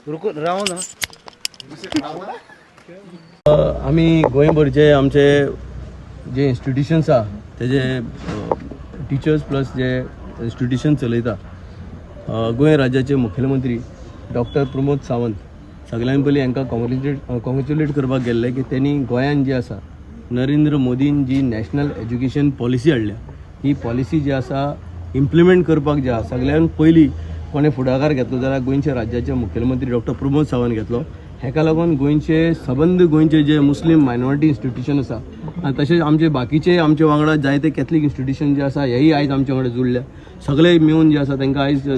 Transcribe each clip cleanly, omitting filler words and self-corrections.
रुको राव ना. आमी गोंयभरचे आमचे जे इन्स्टिट्युशन्स आहा तेजे टिचर्स प्लस जे इन्स्टिट्युशन चलयता, गोंय राज्याचे मुखेलमंत्री डॉक्टर प्रमोद सावंत सगळ्यान पयलीं हांकां कॉंग्रेच्युलेट करपाक गेल्ले की तेणी गोंयान जी आसा नरेंद्र मोदीन जी नॅशनल एज्युकेशन पॉलिसी हाडल्या, ही पॉलिसी जी आसा इम्प्लिमेंट करपाक जे आसा सगळ्यान पयलीं कोणें फुडाकार घेतलो जाल्यार गोंयच्या राज्याचे मुखेलमंत्री डॉक्टर प्रमोद सावंत घेतलो. हेका लागून गोंयचे सबंद गोंयचे जे मुस्लीम मायनॉरिटी इन्स्टिट्युशन आसा आनी तशेंच आमचे बाकीचे आमचे वांगडा जायते कॅथलीक इन्स्टिट्युशन जे आसा हेय आयज आमचे वांगडा जुडल्या. सगळे मेळून जे आसा तांकां आयज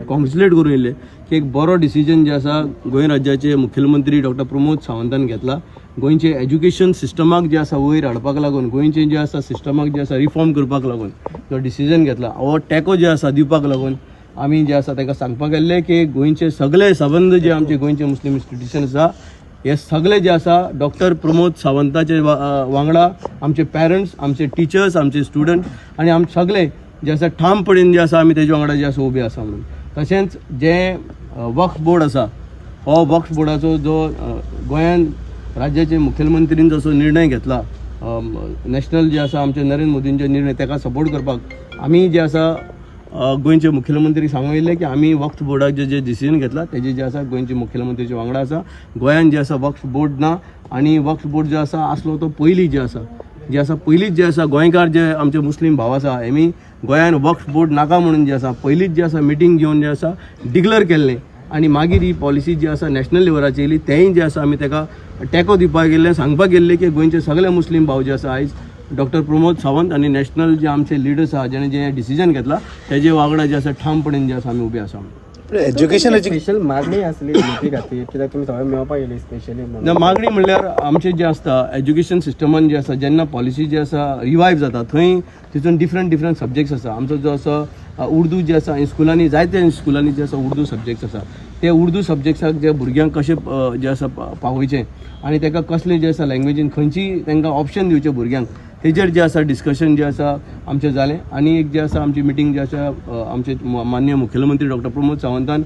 कॉंग्रेच्युलेट करून येयले की एक बरो डिसिजन जे आसा गोंय राज्याचे मुखेलमंत्री डॉक्टर प्रमोद सावंतान घेतला. गोंयचे एज्युकेशन सिस्टमाक जे आसा वयर हाडपाक लागून, गोंयचे जे आसा सिस्टमाक जे आसा रिफॉर्म करपाक लागून जो डिसिजन घेतला हो टेको जे आसा दिवपाक लागून आमी जे आसा तांकां सांगपाक गेल्ले की गोंयचे सगळे सबंद जे आमचे गोंयचे मुस्लीम इन्स्टिट्युशन आसा हे सगळे जे आसा डॉक्टर प्रमोद सावंताचे वांगडा आमचे पॅरंट्स, आमचे टिचर्स, आमचे स्टुडंट आनी आम सगळे जे आसा ठामपणेन जे आसा आमी तेजे वांगडा जे आसा उबे आसा म्हणून. तशेंच जे वक्फ बोर्ड आसा हो वक्फ बोर्डाचो जो गोंयान राज्याचे मुखेलमंत्रीन जसो निर्णय घेतला, नॅशनल जे आसा आमचे नरेंद्र मोदींचे निर्णय ताका सपोर्ट करपाक आमी जे आसा गोंयचे मुखेलमंत्री सांगून येयले की आमी वक्फ बोर्डाक जे जे डिसिजन घेतला तेजे जे आसा गोंयचे मुखेलमंत्रीचे वांगडा आसा. गोंयान जे आसा वक्फ बोर्ड ना आनी वक्फ बोर्ड जो आसा आसलो तो पयलीं जे आसा पयलींच जे आसा गोंयकार जे आमचे मुस्लीम भाव आसा हेमी गोंयान वक्फ बोर्ड नाका म्हणून जे आसा पयलींच जे आसा मिटींग घेवन जे आसा डिक्लेर केल्लें आनी मागीर ही पॉलिसी जी आसा नॅशनल लेवलाचेर येयली तेंय जे आसा आमी ताका टेको दिवपाक गेल्ले, सांगपाक गेल्ले की गोंयचे सगळे मुस्लीम भाव जे आसा आयज डॉक्टर प्रमोद सावंत आनी नॅशनल जे आमचे लिडर्स आहा जेणे जे डिसिजन घेतला तेजे वांगडा जे आसा ठामपणेन जे आसा आमी उबे आसा. एज्युकेशनाची स्पेशल मागणी आसली एनईपी खातीर कित्याक तुमी सगळे मेळपाक गेली स्पेशली? ना, मागणी म्हणल्यार आमचे जे आसता एज्युकेशन सिस्टमान जे आसा जेन्ना पॉलिसी जे आसा रिवायव जाता थंय तितून डिफरंट डिफरंट सब्जेक्ट्स आसा. आमचो जो आसा उर्दू जे आसा स्कुलांनी जायते स्कुलांनी जे आसा उर्दू सब्जेक्ट्स आसा ते उर्दू सब्जेक्ट्साक जे भुरग्यांक कशें जे आसा पावयचें आनी ताका कसलें जे आसा लँग्वेजीन खंयची तांकां ऑप्शन दिवचें भुरग्यांक तेजेर जे आसा डिस्कशन जे आसा आमचें जालें. आनी एक जे आसा आमची मिटींग जे आसा आमचे माननीय मुखेलमंत्री डॉक्टर प्रमोद सावंतान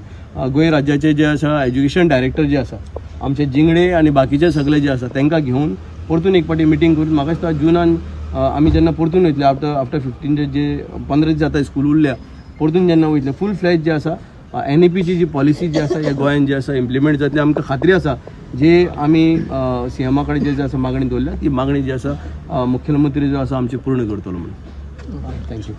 गोंय राज्याचे जे आसा एज्युकेशन डायरेक्टर जे आसा आमचे जिंगडे आनी बाकीचे सगळे जे आसा तांकां घेवन परतून एक फावटी मिटींग करून म्हाका दिसता जुनान आमी जेन्ना परतून वयतले आफ्टर 15 डेज जे 15 दीस जाता स्कूल उरल्या परतून जेन्ना वयतले फूल फ्लॅज जे आसा एनईपीची जी पॉलिसी जी आसा ह्या गोंयान जे आसा इम्प्लिमेंट जातली. आमकां खात्री आसा जे आमी सीएमा कडेन जे आसा मागणी दवरल्या ती मागणी जी आसा मुखेलमंत्री जो आसा आमची पूर्ण करतलो म्हणून. Thank you.